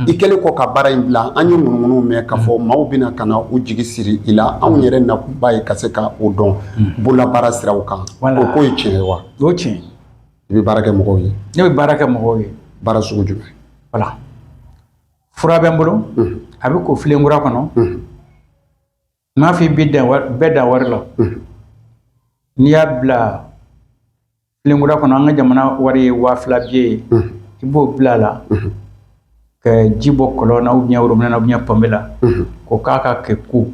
I kɛlen kɔ ka baara in bila, an ye ŋunuŋunu mɛn k'a fɔ maaw bɛna ka na u jigi siri i la. Anw yɛrɛ nakunba ye ka se ka o dɔn bololabaara siraw kan. O ko ye tiɲɛ ye wa? O tiɲɛ. I bɛ baara kɛ mɔgɔw ye? Ne bɛ baara kɛ mɔgɔw ye. Baara sugu jumɛn? Voilà, fura bɛ n bolo, a bɛ ko filenkura kɔnɔ. N m'a fɔ i bɛ dan bɛɛ dan wari la. N'i y'a bila filenkura kɔnɔ, an ka jamana wari ye 2000 biye ye, i b'o bila a la ka ji bɔ kɔlɔn na ou bien robinet na ou bien pompe la k'o k'a ka kɛ ko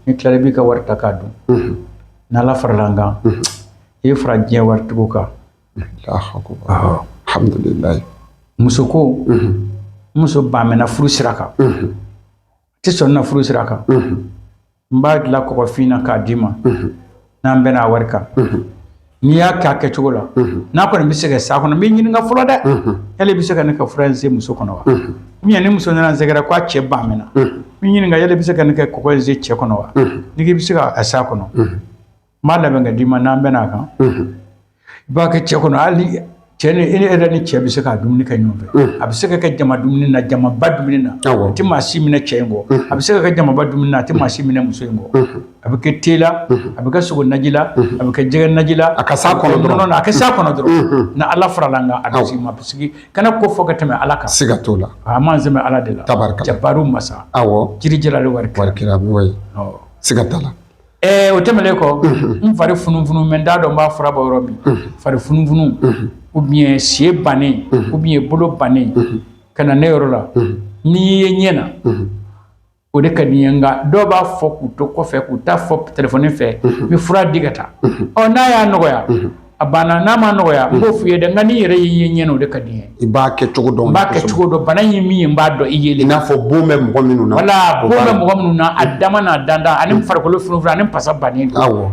ni tilala, i b'i ka wari ta k'a dun. N'Ala farala an kan, i bɛ fara diɲɛ waritigiw kan. Alhamdulilayi. Muso ko, muso ban furu sira kan, tɛ sɔn na furu sira kan, n b'a dilan kɔgɔfin na k'a d'i ma n'an bɛn'a wari kan. N'i y'a kɛ a kɛcogo la, n'a kɔni bɛ se ka sa kɔnɔ, n b'i ɲininka fɔlɔ dɛ, yala i bɛ se ka ne ka fura in se muso kɔnɔ wa? Ou bien ni muso nana n sɛgɛrɛ k'a cɛ ban mɛna, n b'i ɲininka, yala i bɛ se ka ne ka kɔgɔ in se cɛ kɔnɔ wa? N'i k'i bɛ se ka a s'a kɔnɔ, n b'a labɛn ka d'i ma n'an bɛn'a kan. I b'a kɛ cɛ kɔnɔ, hali cɛ ni e yɛrɛ ni cɛ bɛ se ka dumuni kɛ ɲɔgɔn fɛ. A bɛ se ka kɛ jama dumuni na, jamaba dumuni na, a tɛ maa si minɛ cɛ in kɔ. A bɛ se ka kɛ jamaba dumuni na, a tɛ maa si minɛ muso in kɔ. A bɛ kɛ te la, a bɛ kɛ sogo naji la, a bɛ kɛ jɛgɛ naji la. A ka s'a kɔnɔ dɔrɔn. A ka s'a kɔnɔ dɔrɔn. Na Ala farala an kan, a bɛ sigi ma, parce que kana ko fɔ ka tɛmɛ Ala kan. Siga t'o la. A m'an sɛmɛ Ala de la. Tabarikala. Jabaru masa. Jiri jalali wari kira. Wari kira, oui. Siga t'a la. O tɛmɛnen kɔ, n fari funufunu mɛ, n t'a dɔn n b'a fura bɔ yɔrɔ min. Fari funufunu ou bien sen bannen ou bien bolo bannen, ka na ne yɔrɔ la, n'i ye ɲɛ na, o de ka di n ye. Nka dɔw b'a fɔ k'u to kɔfɛ, k'u t'a fɔ telefɔni fɛ, n bɛ fura di ka taa. Ɔ, n'a y'a nɔgɔya, a banna. N'a ma nɔgɔya, n b'o f'i ye dɛ. Nka n'i yɛrɛ y'i ye ɲɛ na, o de ka di n ye. I b'a kɛ cogo dɔn. N b'a kɛ cogo dɔn. Bana ye min ye, n b'a dɔn i yelen. I n'a fɔ bon bɛ mɔgɔ minnu na. Wala, bon bɛ mɔgɔ minnu na, a dama n'a dandan, ani farikolo funufunu, ani pasa bannen don.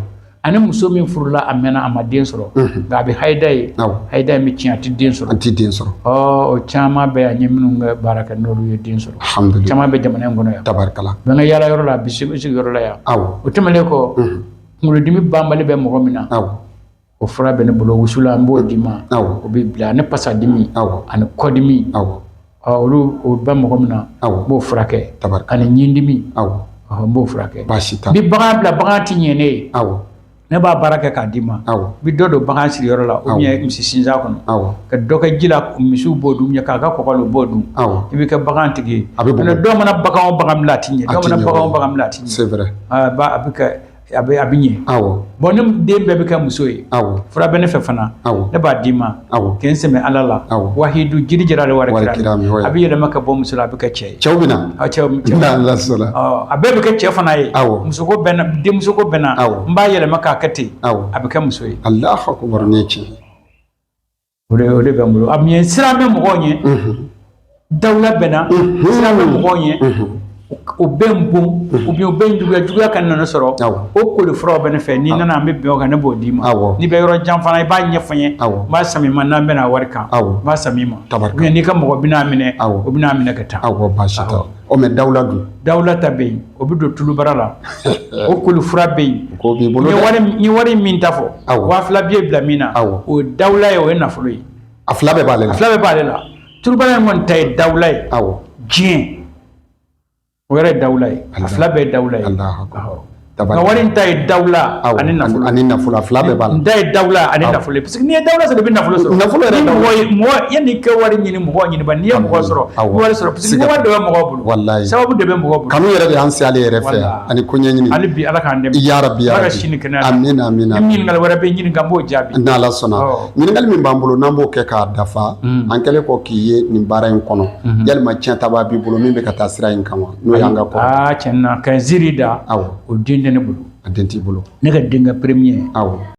Ani muso min furula a mɛnna, a ma den sɔrɔ, nka a bɛ hayida ye, hayida in bɛ tiɲɛ, a tɛ den sɔrɔ. A tɛ den sɔrɔ. Ɔ, o caman bɛ yan, n ye minnu kɛ baara kɛ, n'olu ye den sɔrɔ. Alhamdulilayi. Caman bɛ jamana in kɔnɔ yan. Tabarikala. N bɛ n ka yaala yɔrɔ la, bi sigi yɔrɔ la yan. O tɛmɛnen kɔ, kunkolodimi banbali bɛ mɔgɔ min na, o fura bɛ ne bolo, wusula, n b'o d'i ma. O bɛ bila, ani pasadimi, ani kɔdimi. Olu o bɛ mɔgɔ min na, n b'o furakɛ. Ani ɲindimi, n b'o furakɛ. Baasi t'a la. N bɛ bagan bila, bagan tɛ ɲɛ ne ye. Ne b'a baara kɛ k'a d'i ma. N bɛ dɔ don bagan siriyɔrɔ la ou bien misi sinsan kɔnɔ, ka dɔ kɛ ji la, misiw b'o dun, k'a ka kɔgɔ la, u b'o dun. I bɛ kɛ bagan tigi ye. A bɛ bɔ. Dɔw mana bagan o bagan bila, a tɛ ɲɛ. Dɔw mana bagan o bagan bila, a tɛ ɲɛ. C'est vrai. A bɛ kɛ, a bɛ ɲɛ. Bon, ni den bɛɛ bɛ kɛ muso ye, fura bɛ ne fɛ fana, ne b'a d'i ma. K'i sɛmɛ Ala la. Wahidu jiri jara wari kira, a bɛ yɛlɛma ka bɔ muso la, a bɛ kɛ cɛ ye. Cɛw bɛ na. Cɛw. N'Ala sɔnna. A bɛɛ bɛ kɛ cɛ fana ye. Musoko bɛ na, denmusoko bɛ na. N b'a yɛlɛma k'a kɛ ten, a bɛ kɛ muso ye. Alahu akubar, nin ye tiɲɛ ye. O de bɛ n bolo. A min siran bɛ mɔgɔw ɲɛ, dawula bɛ na, siran bɛ mɔgɔw ɲɛ, o bɛ n bon ou bien o bɛ n juguya, juguya ka nana sɔrɔ. O koli furaw bɛ ne fɛ. N'i nana, an bɛ bɛn o kan, ne b'o d'i ma. N'i bɛ yɔrɔ jan fana, i b'a ɲɛfɔ n ye. N b'a sami ma n'an bɛnna wari kan. N b'a sami ma. Tabarikala. Ou bien n'i ka mɔgɔ bɛna minɛ, o bɛna minɛ ka taa. Awɔ, baasi t'a la. Ɔ, mais dawula dun? Dawula ta bɛ yen, o bɛ don tulubara la, o koli fura bɛ yen. K'o b'i bolo dɛ. N ye wari min ta fɔ, 2000 biye bila min na, o ye dawula ye, o ye nafolo ye. A fila bɛɛ b'ale la. A fila bɛɛ b'ale la. Tulubara in kɔni ta ye dawula ye. Diɲɛ o yɛrɛ ye dawula ye, a fila bɛɛ ye dawula ye. Nka wari in ta ye dawula ani nafolo. Ani nafolo, a fila bɛɛ b'a la. N ta ye dawula ani nafolo ye, parce que n'i ye dawula sɔrɔ, i bɛ nafolo sɔrɔ. Nafolo yɛrɛ. Ni mɔgɔ ye mɔgɔ, yanni i ka wari ɲini, mɔgɔ ɲini ba, n'i ye mɔgɔ sɔrɔ, i bɛ wari sɔrɔ, parce que wari de bɛ mɔgɔw bolo. Walayi. Sababu de bɛ mɔgɔw bolo. Kanu yɛrɛ de y'an se ale yɛrɛ fɛ yan, ani ko ɲɛɲini. Hali bi, Ala k'an dɛmɛ. Ya rabi, ya Ala ka rabi. sini kɛnɛya. Amina, amina. Ni ɲininkali wɛrɛ bɛ ɲininka, n b'o jaabi. N'Ala sɔnna. Ɲininkali min b'an bolo, n'an b'o kɛ k'a dafa, an kɛlen kɔ k'i ye nin baara in kɔnɔ, yalima tiɲɛ ta b'a b'i bolo min bɛ ka taa sira in kan wa, n'o y'an ka kɔrɔ? Aa, tiɲɛ na, ka ziiri da, o den tɛ ne bolo. A den t'i bolo. Ne ka denkɛ premier.